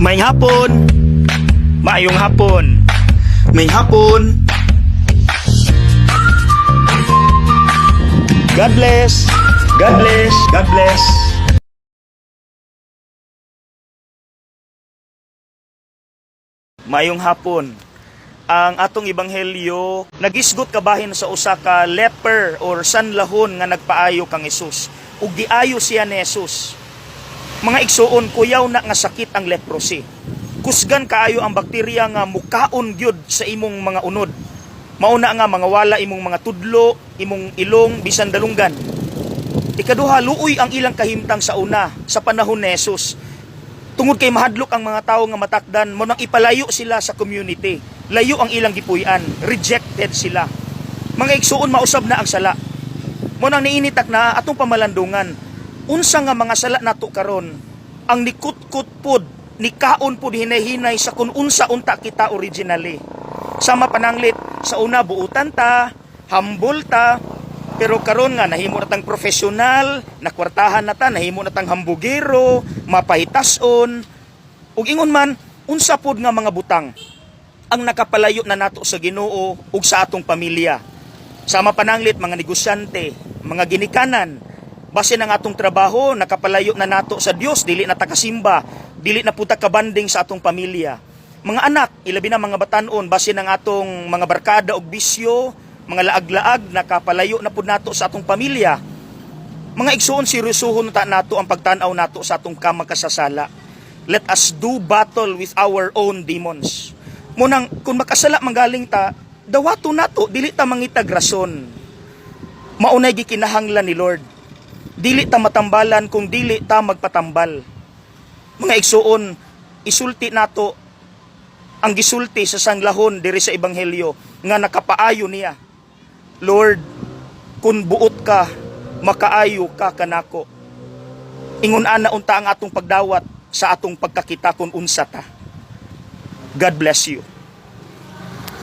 Maayong hapon. Maayong hapon. Maayong hapon. God bless. God bless. God bless. Maayong hapon. Ang atong ebanghelyo nagisgot kabahin sa usa ka leper or sanlahon nga nagpaayo kang Hesus, ug giayo siya ni Hesus. Mga igsuon, kuyaw na nga sakit ang leprosy. Kusgan kaayo ang bakterya nga mukaon gyud sa imong mga unod. Mauna nga mangawala imong mga tudlo, imong ilong, bisan dalunggan. Ikaduha, luoy ang ilang kahimtang sa una sa panahon ni Jesus. Tungod kay mahadlok ang mga tao nga matakdan, mo nang ipalayo sila sa community. Layo ang ilang gipuy-an, rejected sila. Mga igsuon, mausab na ang sala. Mo nang niinitak na atong pamalandungan. Unsa nga mga sala nato karon ang nikutkut pod, nikaon pod hinay-hinay sa kun unsa unta kita originally? Sama pananglit sa una, buutan ta, humble ta, pero karon nga nahimo na tang profesional, nakwartahan na ta, nahimo na tang hambugero, mapahitason. Ug ingon man, unsa pod nga mga butang ang nakapalayo na nato sa Ginoo ug sa atong pamilya? Sama pananglit mga negosyante, mga ginikanan, basin ang atong trabaho nakapalayo na nato sa Dios, dili na ta kasimba, dili na puta kabanding sa atong pamilya. Mga anak, ilabi na mga batanon, basin ang atong mga barkada og bisyo, mga laag-laag, nakapalayo na pud nato sa atong pamilya. Mga igsuon, seryosohon ta nato ang pagtan-aw nato sa atong kamakasasala. Let us do battle with our own demons. Munang kung makasala manggaling ta, dawato nato, dili ta mangitag rason. Maunay gikinahanglan ni Lord. Dili ta matambalan kung dili ta magpatambal. Mga igsuon, isulti nato ang gisulti sa sanglahon diri sa ebanghelyo nga nakapaayo niya. "Lord, kung buot ka, makaayo ka kanako." Ingon ana unta ang atong pagdawat sa atong pagkakita kung unsa ta. God bless you.